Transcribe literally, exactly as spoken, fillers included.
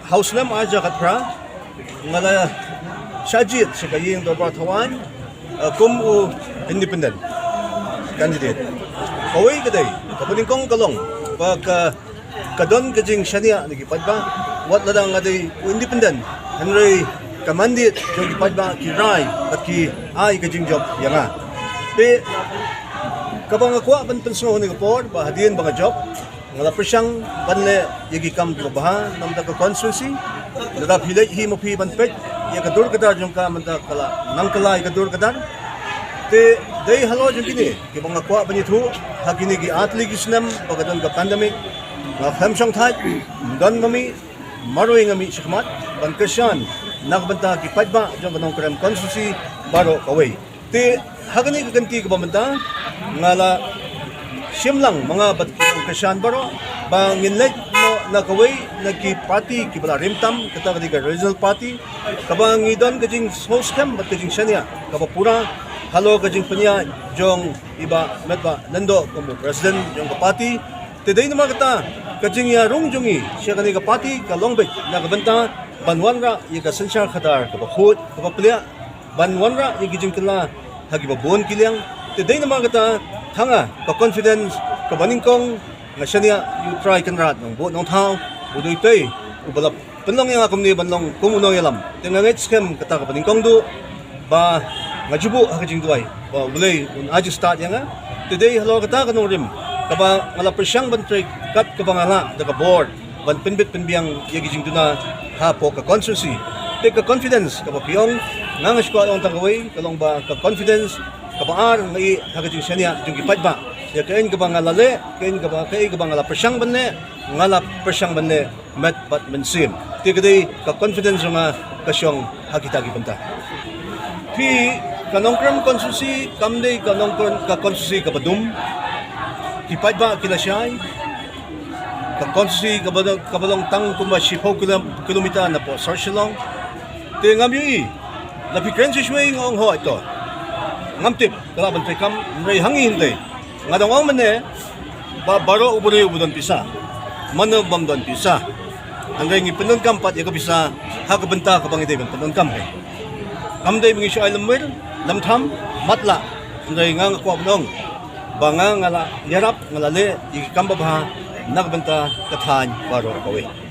Ha u snem ar hajar khatphra nga la shah jied sha ka ïing dorbar thaw aiñ, eh, kum u independent candidate. Kawei ka dei kaba nyngkong ka long ba ka, ka don ka jingshaniah na ki paidbah, wat lada nga dei u independent, hynrei ka mandate jong ki paidbah ki rai bad ki ai ka jingjop ïa nga. Te kaba nga kwah ban pynsngew ha kane ka por ba hadien ba nga jop, nga la pyrshang ban leh ïa ki kam kiba bha na ka bynta ka constituency. Lada phi leit hi ma phi ban peit ïa ka dur ka dar jong ka, mynta ka la nang kylla ïa ka dur ka dar. Te dei halor jong kine kiba nga kwah ban ïathuh ha kine ki ar tylli ki snem ba ka don ka pandemic. Nga khlem shongthait, ym don ma mih, marwei nga mih shakhmat ban kyrshan na ka bynta ki paidbah jong ka Nongkrem constituency baroh kawei. Te ha kane ka kynti kaba mynta nga la shim lang ma nga bad ki nongkyrshan baroh ba ngin leit noh na kawei na ki party kiba la rim tam, kata ka dei ka regional party, kaba ngi don ka jingsngewskhem bad ka jingshaniah kaba pura halor ka jingpynïaid jong i Bah Metbah Lyngdoh kum u president jong ka party. Te dei namar kata ka jingïarung jong ngi sha kane ka party ka long beit na ka bynta ban wanrah ïa ka synshar khadar kaba khuid kaba pliah, ban wanrah ïa ki jingkylla ha kiba bun ki liang. Te dei namar kata tang ka confidence kaba nyngkong nga shaniah ïa U Trai Kynrad Nongbuh Nongthaw, u dei utai uba la pynlong ïa nga kumne ban long kum u nongïalam. Te nga ngeit skhem kata kaba nyngkong duh ba nga ju buh ha ka jingduwai ba U Blei un ai jingstad ïa nga. Te dei halor kata ka nongrim kaba nga la pyrshang ban trei kat kaba nga lah da ka bor ban pynbit pynbiang ïa ki jingduna hapoh ka constituency. Te ka confidence kaba phi ong, nga nga shu kwah ong tang kawei, ka long ba ka confidence kaba ar nga ïoh ha ka jingshaniah jong ki paidbah. Ïa kaei kaba nga la leh, kaei kaba, kaei kaba nga la pyrshang ban leh, nga la pyrshang ban leh met bad mynsiem. Te ka dei ka confidence jong nga ka shong ha kita ki bynta. Phi, ka Nongkrem constituency kam dei ka Nongkrem ka constituency kaba dum. Ki paidbah ki la shai. Ka constituency kaba, kaba long tang kumba shiphew kilo-, kilometer napoh sor Shillong. Te ngam ïohi la phi kren shuwa shuwa nga ong hooid to. Ngam tip ka lah ban trei kam, hynrei ha ngi hynrei nga dang ong mynne ba baroh u briew u don pisa. Mano bym don pisa? Hynrei ngi pyndonkam pat ïa ka pisa ha ka bynta kaba ngi dei ban pyndonkam hi. Kam dei ba ngi shu ai lem wir lem tham, matlah. Hynrei nga nga kwah ban ong ba nga nga la ïarap, nga la leh ïa ki kam babha na ka bynta ka thaiñ baroh kawei.